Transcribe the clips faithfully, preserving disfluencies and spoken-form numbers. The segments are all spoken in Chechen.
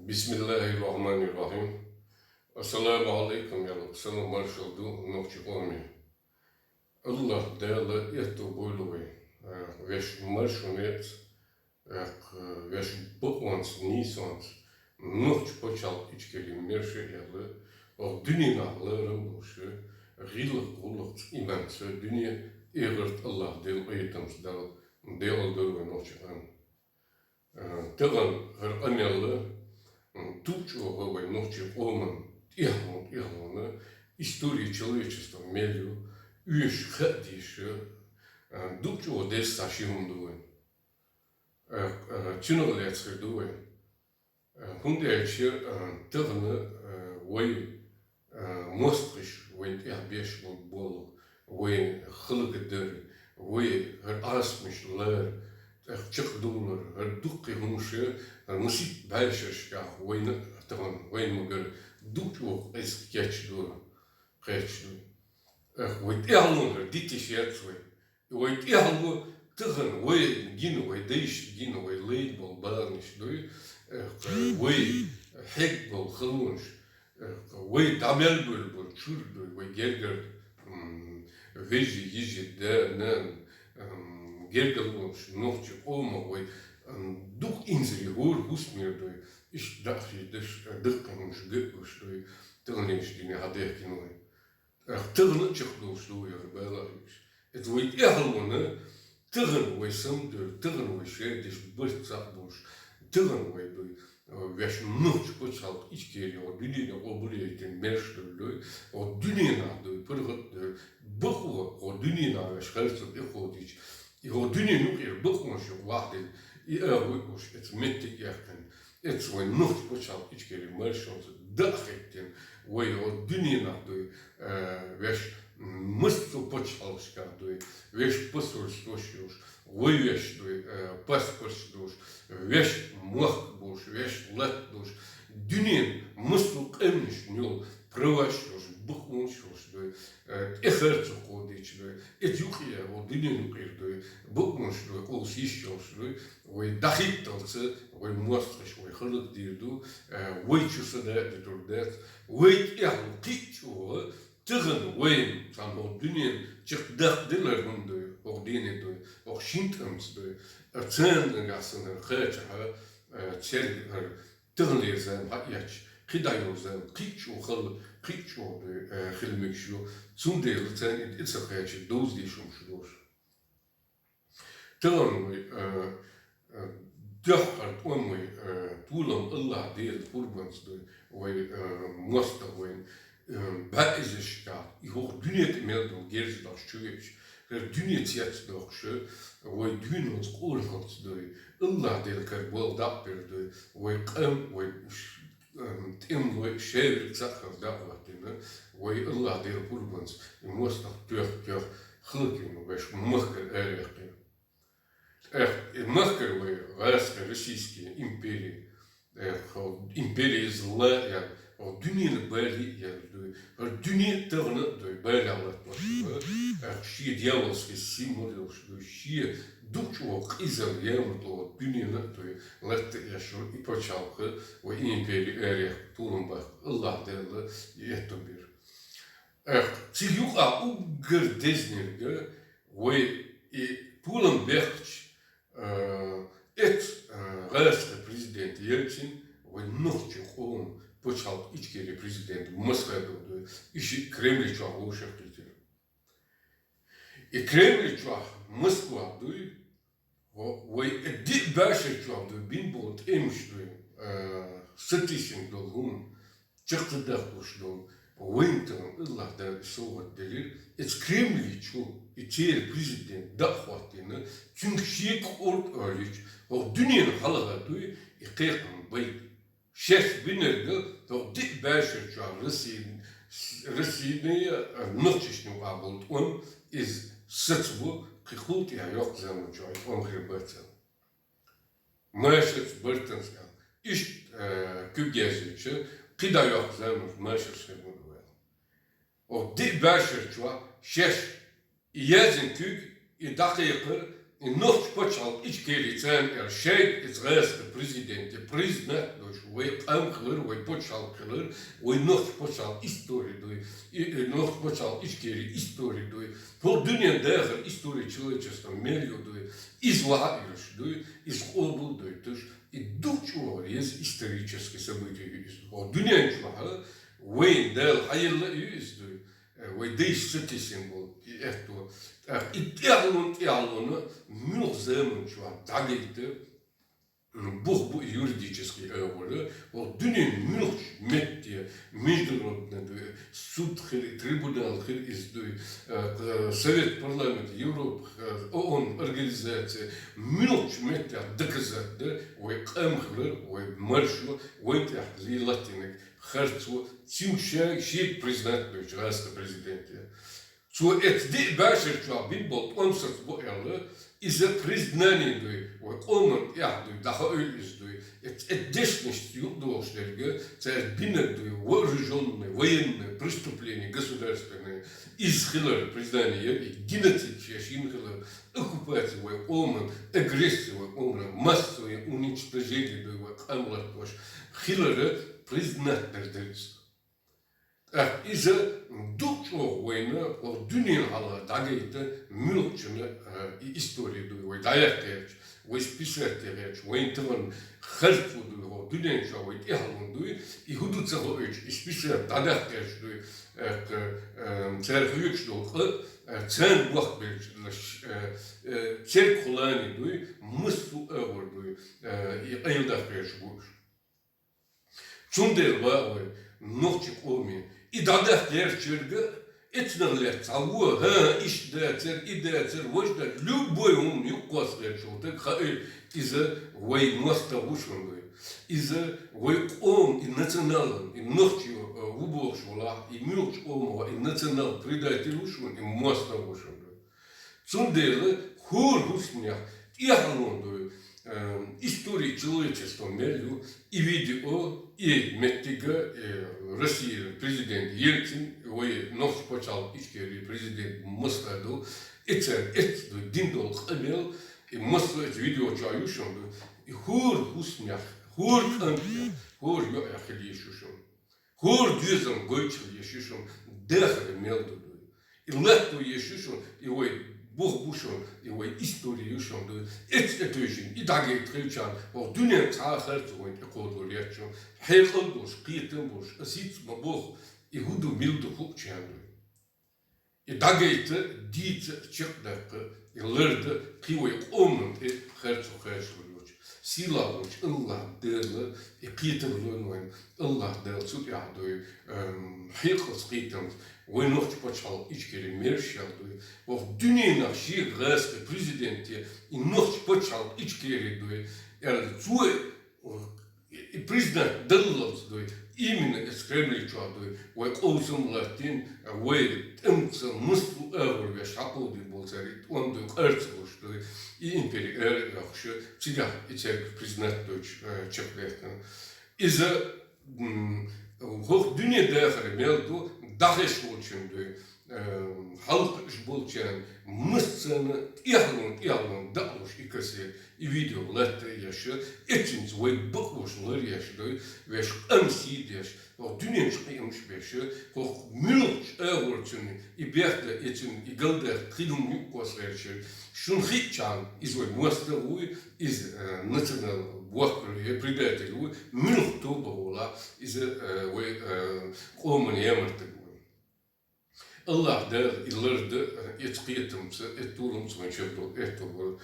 Бисмиллахир-рахманир-рахим. Ассаламу алейкум, ялла салам маршал ду нохчи къоме. Аллах Дала этто бойла вай, э, веш маршонец, э, веш бакъонц, нийсонц, нохчи пачалкх Ичкери мерша ялла, ох дуненах ларам болша, гъилах гъулах иманца дуне эгъарт Аллах Дала къайтамц дал, Дала дор вай нохчи къам. Э, тагъан гьар къамаьл, м, дукъ чӀоагӀа вай нохчи къоман тӀехьалон, тӀехьалона история человечества мел ю, уьш хьадийша, э, дукъ чӀоагӀа деза ши хӀума ду вай. Э, э, цунах лаьцхир ду вай. Э, хӀунда аьлча, э, тагъна, э, вай, э, мостагӀаш, вайна тӀехьа беш бола болх, вай хӀалакдар, вай хӀара Ӏасамаш лар, тӀаккха чакхдовлар, хӀара дуккхий хӀумаш, хӀара масийтта бӀаьшерашкахь вайна тахана, вайна магар дукъ чӀоагӀа къиза кечдора, кхаьчдо. Эх, вай тӀехьалонара дитиш яц вай. Вай тӀехьалво тахана вай гина, вай дайша гина, вай лайна бола баланаш дуй, э, вай хьег бола халонаш, э, вай дӀамел бола бола чур дуй, вай гергара, м, вежарий, йижарий, да, нана, м, гергарлонаш, нохчи къомах вай, м, дукха инзаре хӀора хӀусамера дуй, иштта дӀахьеждеш, даккхий хӀумаш гуш дуй, таханлерча дийнахьа хьадехкина вай. Эх, тахана а чакхдолаш ду вай хӀара бала а юуш. Эца вай тӀехьалвана, тахана вай самадер, тахана вай шердеш барт цхьаъ болаш, тахана вай дуй, э, вешта нохчи пачхьалкх Ичкери, ох дуненах къобалъяйтина мерш долаш дуй, ох дуненах дуй, паргӀат дуй, бакъо, ох дуненах вешта харцо тӀакховдийча, и ох дунен юкъера бакъонаш юкъе вахьдина, и агӀо а уш, эца меттиг а яьккхина. Эца вай нохчи пачхьалкх Ичкери маршонца дӀа а хеттина, вай ох дуненах дуй, э, вешта массо а пачхьалкхашкахь дуй, вешта посольствош йолаш, вай вешта дуй, э, паспорташ долаш, вешта мохк болаш, вешта латта долаш, дунен массо а къаьмнашка йола праваш йолаш, бакъонаш йолаш дуй, э, тӀехарцо кховдийча дуй, эца юкъе ох дунен юкъера дуй, бакъонаш дуй, къовса йиш йолаш дуй, вай дӀахийтталца, вай мостагӀаш, вай хӀалакдийр ду, э, вай чу са да а дитур дац, вай тӀехьалво кхы а чӀоагӀа, тахана вайна цхьана ох дунен чакхдаккха динар хӀама дуй, ох дийне дуй, ох шин тӀамца дуй, э, царна нагахь санна хьакхачахьа, э, церга хӀара таханлера зама хьаэцча, кхы дӀайола зама кхы а чӀоагӀа хала, кхы а чӀоагӀа дуй, э, хила мегаш ю, цундела царна и тӀа ца кхаьча довза дезаш хӀумаш долаш. Тахана вай, э, э, дуьххьара тӀом вай, э, толам Аллах Дала пурбанца дуй, вай, э, мостагӀа вайна, э, бӀаь эзарашкахь, и хӀокху дуьне тӀа мел дола герз а дохкуш чу веача, хӀара дуьне цецдохкуш, вай дуьйна оцу къонахалца дуй, Аллах Дала кара болх дӀа а бер дуй, вай къам, вай ш-, ам, тӀемалой шаверг цхьаъ хилла дӀа а хӀоттийна, вай Аллах Дала пурбанца и мостагӀа тоьхна-тоьхна хӀаллакйина вешта махкара араяьккхина. Эх, и махкара вай гӀазкхи российски импери, эх, хӀо империя зла ян, хӀо дуьненан бала ян дуй, хӀара дуьне а тахана а дуй, балехь латтош ду, эх, шен дьявольски символ йолуш ду, шен дукха чӀогӀа къизалла ямартло дуьненан а дуй, латта а еш йолу и пачхьалкх, вай импери арех толам баккха Аллах Дала и этто бира. Эх, цига юкъахь уггар дезнарг, вай и толам бехча, э, эц, э, гӀазкхи президент Ельцин вай нохчи къоман пачхьалкх Ичкери президент Москва долу дуй, и шиъ Кремли чохь вовшах кхийтира. И Кремли чохь Москва дуй, Вай, вай диъ бӀешар чохь дуй, бина болу тӀемаш дуй, э, сатийсина долу хӀума, чекх ца дахкалуш долу, вайна тахана Аллах Дала и совгӀат делира, эца Кремли чу, и церан президент дӀа а хӀоттийна, цуьнга шега къорд а олийча, хӀокху дуьненан хьалха дуй, и кхайкхам байта. Шаьш бинарг, хӀокху диъ бӀешар чохь Россин-, Россина а, нохчашна юкъахь болу тӀом, иза сацабо, кхин хӀула тӀехь йоккха заман чохь и тӀом хир бац аьлла. Машаца, бартанца аьлла. Иштта, э, куьг яздича, кхидӀа йоккха заманаш машаца хир ма ду аьлла. ХӀокху диъ бӀешар чохь шаьш и яздина куьг, и дӀакхайкхар, И нохчий пачхьалкх Ичкери царна аьлча, шайга иза гӀазкхий президенте признать долуш, вай къам хилар, вай пачхьалкх хилар, вай нохчий пачхьалкх истори дуй, и, и нохчий пачхьалкх Ичкери истори дуй, хӀокху дуьненан дахар истори человечества мел ю дуй, иза ваха а йолуш дуй, иза къобал а дойтуш, и дукха чӀогӀа еза исторический событие ю иза. ХӀокху дуьнен чохь вайна Дала хьаелла а ю иза дуй. Э, вай дайша ца тесина болу и аьтто. ТӀаккха и тӀаьхьалонан, тӀаьхьалонан муьлхха заманчохь дӀагайта, м, бух бу и юридический агӀора, хӀокху дуьненан муьлххачу метте, международный дуй, суд хир, трибунал хир иза дуй, э, э, Совет парламент, Европа, э, ООН организация, муьлххачу меттехь доказать дан, вай къам хилар, вай маршо, вай тӀехь латтийнарг харцо, цуьнга ша шега признать дойтуш гӀазкхи президенте. Цо эцу диъ бӀешарчохь бина болу тӀом саца бу аьлла, иза признание дуй, вай къоман тӀехь дуй, дӀахоуьйту иза дуй. Эцу, эцу дешнашца юкъадогӀуш дерг, цара бинарг дуй, вооружённый, военный преступление государственное. Иза хилар признание яра, и геноцид шаьш йина хилар, оккупация вай къоман, агрессия вай къоман, массовое уничтожение дуй вай къам латтош хилар признать дар дара иза. ТӀаккха иза дукха чӀогӀа вайна хӀокху дуьненан хьалха дӀагайта муьлххачунна, а, и истори дуй, вай дӀаяккха гӀерташ, вай списать ян гӀерташ, вайна тахана харцо дуй, хӀокху дуьнен чохь вай тӀаьхьалонан дуй, и хӀун ду ца хоуьйтуш, и списать дӀадаккха гӀерташ дуй, тӀаккха, а, цара хьоьгуш долу къа, а, царна бохбелча, а, а, церг хулани дуй, массо а агӀор дуй, а, и къайладаккха гӀерташ бу уьш. Цундела ван вай, нохчийн къоме, и дӀадаккха гӀертачу ерг, эцнах лаьцна цхьа вон, хӀан, иштта дацара, и дацара, важа дацара, любой хӀума юкъакхосса гӀерташ волу стаг хаийла, иза вай мостагӀа ву шуна дуй. Иза вай къоман, и националан, и нохчо, а, ву бохуш волахь, и муьлххачу къоман, и национал предатель ву шуна, и мостагӀа ву шуна дуй. Цундела хӀора хӀусамехь тӀаьхьалонан дуй, э, история человечества мел ю, и видео, и меттига, э, Россия президент Ельцин, вай нохчийн пачхьалкх Ичкери президент Мостадов, и цара эцна дуй дина долу къамел, и массо а эцу видео чохь ю шуна дуй, и хӀора хӀусамехь, хӀора кӀантехь, хӀора йоӀехь хила еза шу шуна. ХӀора доьзална гойтуш хила еза шу шуна, дахар мел ду дуй. И латто еза шу шуна, и вай бух бу шуна, и вай истори ю шуна дуй. Эцу тӀетуьйсина, и дӀагайта хилчарна, хӀокху дуьненна цхьа а харцо вайна тӀекхоллалур яц шуна. Хьекъал долуш, кхетам болуш, аса хӀинца ма боху, и хӀун ду, мила ду хуучарна дуй. И дӀагайта, дийца, чекхдаккха, и ларда кхин вай къоман тӀе харцо кхачалур йоцуш. Сийлахь волчу АллахӀ Дала и кхетам лойла вайна. АллахӀ Дала цу тӀехь дуй, эм, хьекъалца, кхетамца вай нохчийн пачхьалкх Ичкери мерш ял дуй. ХӀокху дуьненахь шега гӀазкхи президенте и нохчийн пачхьалкх Ичкери дуй, аьлла, цо и признать даллалц дуй, именно эцу Кремле чохь дуй, вай къовсам латтийна, вай тӀамца массо а агӀор веш хьакховдийна болу цара и тӀом дуй, къарцалуш дуй, и импери ара а йоккхуш, цигахь и церг признать дойтуш, э, чекхдаьккхина. Иза, м, хӀокху дуьне дахар мел ду, дӀахезаш волчун дуй, э, хьалха уьш болчарна массарна тӀаьхьалонан, тӀаьхьалонан даалуш и кассета, и видео латта а еш, эццинца вай бакъош лар еш дуй, веш къам сий деш, хӀокху дуьненчу къемаш беш, хӀокху муьлххачу агӀор цуьнан и бехда, и цуьнан и галдаккха кхин хӀума юкъакхосса гӀерташ, шуна хиъчарна иза вай мостагӀа вуй, иза, э, национал бохкалла, я предатель вуй, муьлхха тоба гӀолахь, иза, э, вай, э, къоман ямартаг вуй. АллахӀ Дала и ларда, э, эцу кхетамца, эцу толамца вайн чуьра долу аьтто бара.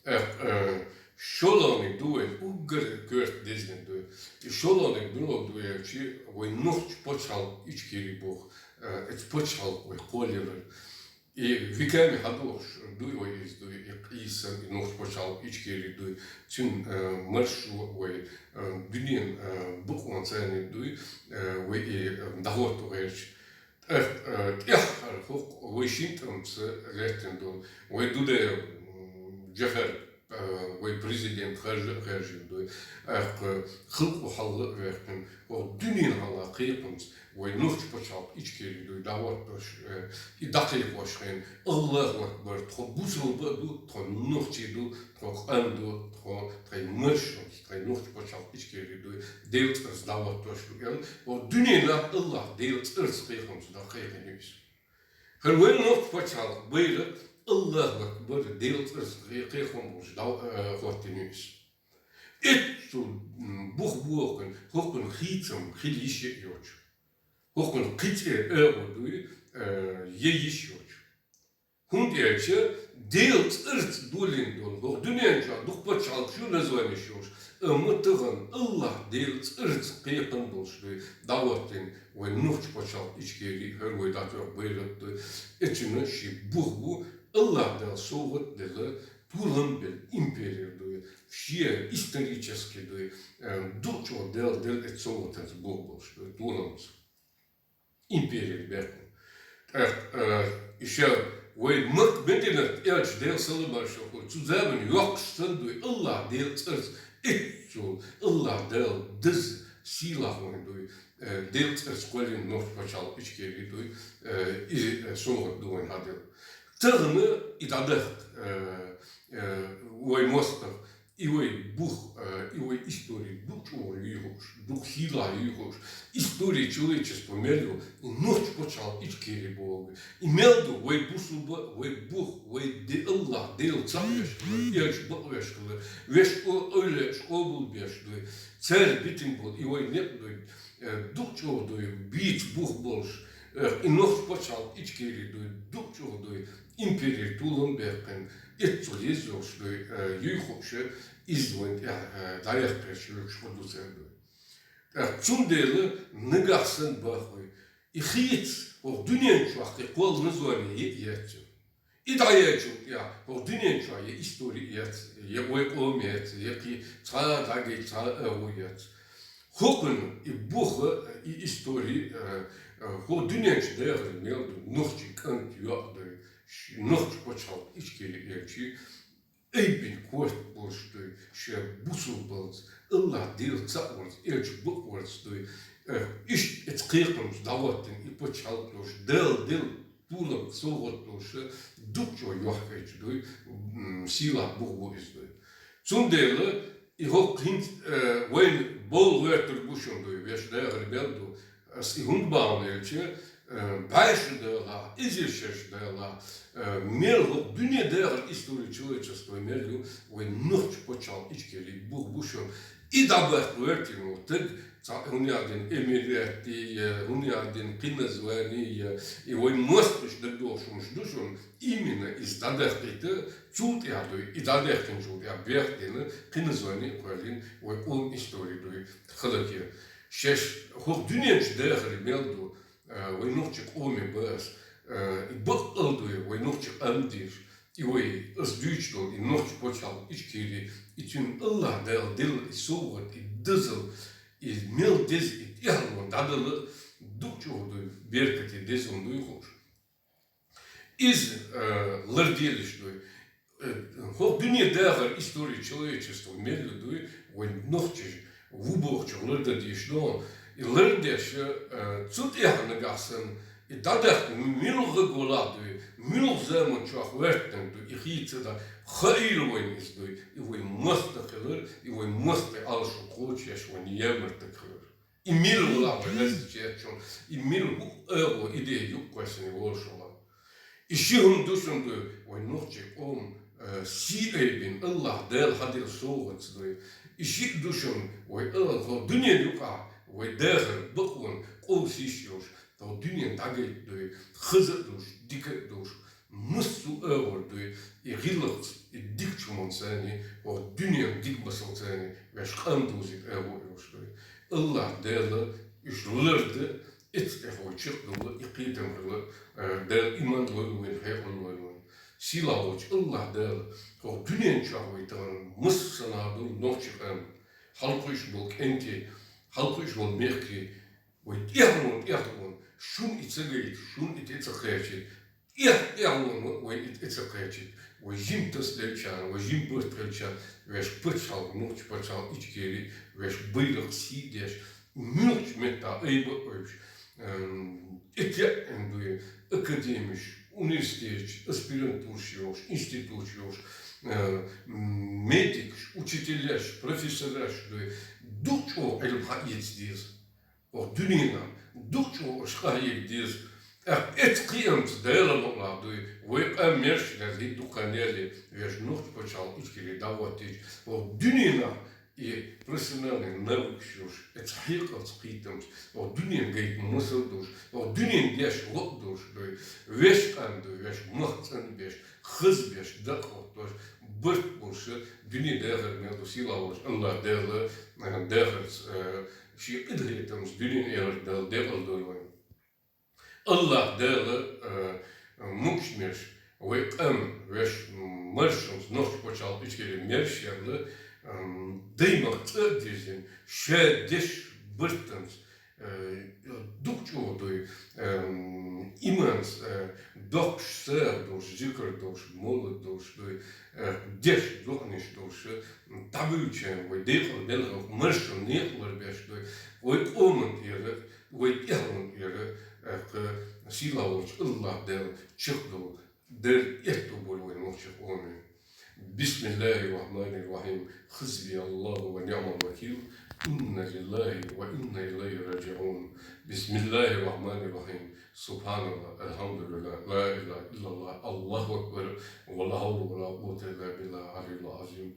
Э, э, шолгӀаниг ду вайн, уггар коьрта дезаниг ду. И шолгӀаниг муьлха ду аьлча, вайн нохчийн пачхьалкх Ичкери боху, э, эцу пачхьалкх вай кхоллаялар. И веками хьадогӀуш дуй вай иза дуй, и къийсам, и нохчийн пачхьалкх Ичкери дуй, цуьнан, э, маршо вай, э, дуьненан, э, бакъонца дуй, э, вай и, э, дӀахӀотто гӀерташ. ТӀаккха, э, тӀаьххьара хӀокху вай шина тӀамца лаьттина долу, вай Дудаев, м, Джохар, э, вай президент харжа а харжина дуй, тӀаккха халкъо хьалха а ваьккхина, хӀокху дуьненан хьалха кхайкхамца вай нохчийн пачхьалкх Ичкери дуй, дӀахӀоттош, э, и дӀакхайкхош хьайна, Аллаху акбар, тхо бусалба а ду, тхо нохчий ду, тхо къам ду, тхо, тхайн маршо, тхайн нохчийн пачхьалкх Ичкери дуй, Делан цӀарца дӀахӀоттош ду аьлла, хӀокху дуьненахь Аллахь Делан цӀарца кхайкхамца дӀакхайкхина ю иза. ХӀара вайн нохчийн пачхьалкхан байракх Аллаху акбар, Делан цӀарца кхе-, кхайкхам болуш дӀа-, э, хӀоттийна ю иза. Эццул, м, бух бу хӀокхуьнан, хӀокхуьнан хийцам хила йиш а йоцуш. ХӀокхуьнан кхин цӀе агӀо дуй, э, ян йиш йоцуш. ХӀунда аьлча Делан цӀарца долийна долу, хӀокху дуьнен чохь дукха пачхьалкхаш ю названеш йолуш, амма тахана Аллахь Делан цӀарца кхайкхам болуш дуй, дӀахӀоттийна вайн нохчийн пачхьалкх Ичкери, хӀара вай дӀатоьхна байракх дуй. Эццунна шен бух бу, Аллахь Дала совгӀат а делла, толам белла импери дуй, шен исторически дуй, э, дукха чӀогӀа Дала делла эцу совгӀатанца бух болуш дуй, толамца. Импери баьккхина. ТӀаккха, э, иштта вай Макка-Мединат элча, Делан салам-маршалла хуьлда цунна, цу заманахь йоккхуш санна дуй, Аллахь Делан цӀарца эццул, Аллахь Дала деза сийлахь вайн дуй, э, Делан цӀарца кхоьллина нохчийн пачхьалкх Ичкери дуй, э, и, э, совгӀат ду вайна хьаделла. Тахана и дӀадахка, э, э, вай мостагӀа, и вай бух, э, и вай истори дукха чӀогӀа юй хууш, дукха сийлахь юй хууш. История человечества мел ю, и нохчийн пачхьалкх Ичкери боху. И мел ду вай бусалба, вай бух, вай де-, Аллахь Дела цхьаъ веш хилар, элча бакъ веш хилар, вешан къо-, къовлеш къобалбеш дуй. Цара битина болу и вай некъ дуй, э, дукха чӀогӀа дуй, бийца бух болуш, э, и нохчийн пачхьалкх Ичкери дуй, дукха чӀогӀа дуй, имперера толам баьккхина, эццул еза йолуш дуй, э, юй хууш, иза вайна тӀехь, э, дӀаяккха йиш йолуш хӀу ду церан дуй. ТӀаккха цундела нагахь санна бахуй, и хийца хӀокху дуьнен чохь кхин кхолла название яц. И дӀаеллачул тӀехь хӀокху дуьнен чохь я истори яц, я вай къам яц, я кхин цхьа а дӀагайта цхьа а агӀо яц. ХӀокхуьнан и бух, и истори, э, э, хӀокху дуьнен чу дахар мел ду, нохчийн кӀант йоӀ ду, ш-, нохчийн пачхьалкх Ичкери элча, айбина корта болуш дуй, шен бусалбалц, Аллахь Дела цхьаъ варц, элча бакъ варц дуй. Э, иштта эцу кхайкхамца дӀахӀоттийна и пачхьалкх йолуш, Дала делла толам, совгӀат долуш, дукха чӀогӀа йохкуьйтуш дуй, м, сийлахь бух бу иза дуй. Цундела и хӀокху хӀинца, э, вайна бовла гӀоьртур бу шуна дуй, вешан дахар мел ду. Ас и хӀунда бахьана аьлча, э, бӀе шо далахь, эзар шо далахь, э, мел хӀокху дуьне дахар истори человечества мел ю, вайн нохчийн пачхьалкх Ичкери бух бу шуна. И дӀабаккха гӀоьртина волу стаг, цхьа хӀун яздина эмирати, я хӀун яздина кхин название, я и вай мостагӀчун дагадогӀуш хӀумнаш ду шуна, именно иза дӀадаккхийта, цул тӀаьхьа дуй, и дӀадаьккхинчул тӀаьхьа бехк дина, кхин название а кхоьллина, вай къоман истори дуй, хӀаллакьян. Шаьш хӀокху дуьнен чу дахар мел ду, э, вай нохчийн къоме бац, э, и бакъ а дуй, вай нохчийн къам дийш, и вай, ас дуьйцуш долу, и нохчийн пачхьалкх Ичкери, и цуьнан Аллахь Дала делла и совгӀат, и дозалла, и мел деза, и тӀаьхьалонан дӀадала, дукха чӀогӀа дуй, беркате дезалла дуй хууш. Иза, э, ларделаш дуй. Э, хӀокху дуьне дахар истори человечества мел ю дуй, вайн нохчаша ву бохучух лардан дийш ду, и лардеш, э, цу тӀехь нагахь санна, и дӀадахка муьлха гӀо лахь дуй, муьлха заман чохь гӀоьртинарг дуй, и хийца ца дахь, хаийла вайна иза дуй, и вай мостагӀ хилар, и вай мостагӀий Ӏалашо кхочуш вайна ямартаг хилар. И мила валахь вай лазийча эцчунна, и мила хӀуъа агӀо, и де юккъе кхоьссина волуш валахь. И ши хӀума ду шуна дуй, вай нохчийн къоман, э, сий айбина, Аллахь Дала хьаделла совгӀатца дуй. И шиъ ду шуна, вай Аллахь, хӀокху дуьнен юкъахь вай дахар бакъонан къовса йиш йолуш, хӀокху дуьнен дӀагайта дуй, хаза а долуш, дика а долуш, массо а агӀор дуй, и гӀиллакхца, и дикачу хӀуманца а, хӀокху дуьненан дика масалца а вешан къам дузийта агӀо а йолуш дуй. Аллахь Дала уьш ларда, эцу тӀехь вай чекхдовла, и кхетам хила, э, Дала иман лойла вайна, хьекъал лойла вайна. Сийлахь волчу Аллахь Дала хӀокху дуьнен чохь вай тахана массанхьа долу нохчийн къам, хьалакхуьуш болу кӀентий, хьалакхуьуш болу мехкий, вай тӀаьхьалонан тӀаьхьалонан, шуна и ца гайта, шуна и тӀе ца кхачийта, Эхь, эхь вон вай и, и ца кхаьчит. Вай жим тас делчан, вай жим барт хилчан, веш пачхьалкх, нохч пачхьалкх Ичкери, веш байракх сий деш, муьлхача метта айба ойбаш. Эм, эте эн дуй, академиш, университетш, аспирантурш йош, институтш йош, э, медикш, учителяш, профессораш дуй, дукха чӀо Ӏилма хьаэца деза. Ох, дуьненахь дукха чӀо уьш къахьега деза. Тхьа эцу кхиамца Дела мукъалахь дуй, вай къам мерш лер, хӀинца дукха неле, веш нохч пачхьалкх Ичкери дӀахӀоттийча, ох, дуьненахь и профессиональный навыкаш йолуш, эцу хьекъалца кхийтамца, ох, дуьненан гайта масал долуш, ох, дуьненан деш лакъ долуш дуй, веш къам дуй, веш мах цӀанбеш, хазбеш, дакъа хӀоттош, барт болуш, дуьне дахар мел ду, сийлахь волчу АллахӀ Дала, э, дахарца, э, Шен къинхетамца дуьненан, эхартан Дала декъал дойла вайна. АллахӀ Дала, э, мукъаш мерш, вай къам, веш маршонца нохч пачхьалкх Ичкери мерш ярна, м, даймах цӀа а дирзина, ша деш бартанца, э, дукха чӀогӀа дуй, эм, иманца, э, доккхуш сагӀа долуш, зикр долуш, молат долуш дуй, э, деш доӀанаш долуш, э, дӀабуьллучарна вай декъал белхалх маршо некъалар беш дуй, вай къоман тӀера, вай тӀаьхьалон тӀера, э, кху сийлахь волчу АллахӀ Дала чекхдолу дерг аьтто бойла вайн вахчех. Амин. بسم الله الرحمن الرحيم. حسبي الله ونعم الوكيل. إنا لله وإنا إليه راجعون. بسم الله الرحمن الرحيم. سبحان الله، الحمد لله، لا إله إلا الله، الله أكبر، ولا حول ولا قوة إلا بالله العلي العظيم.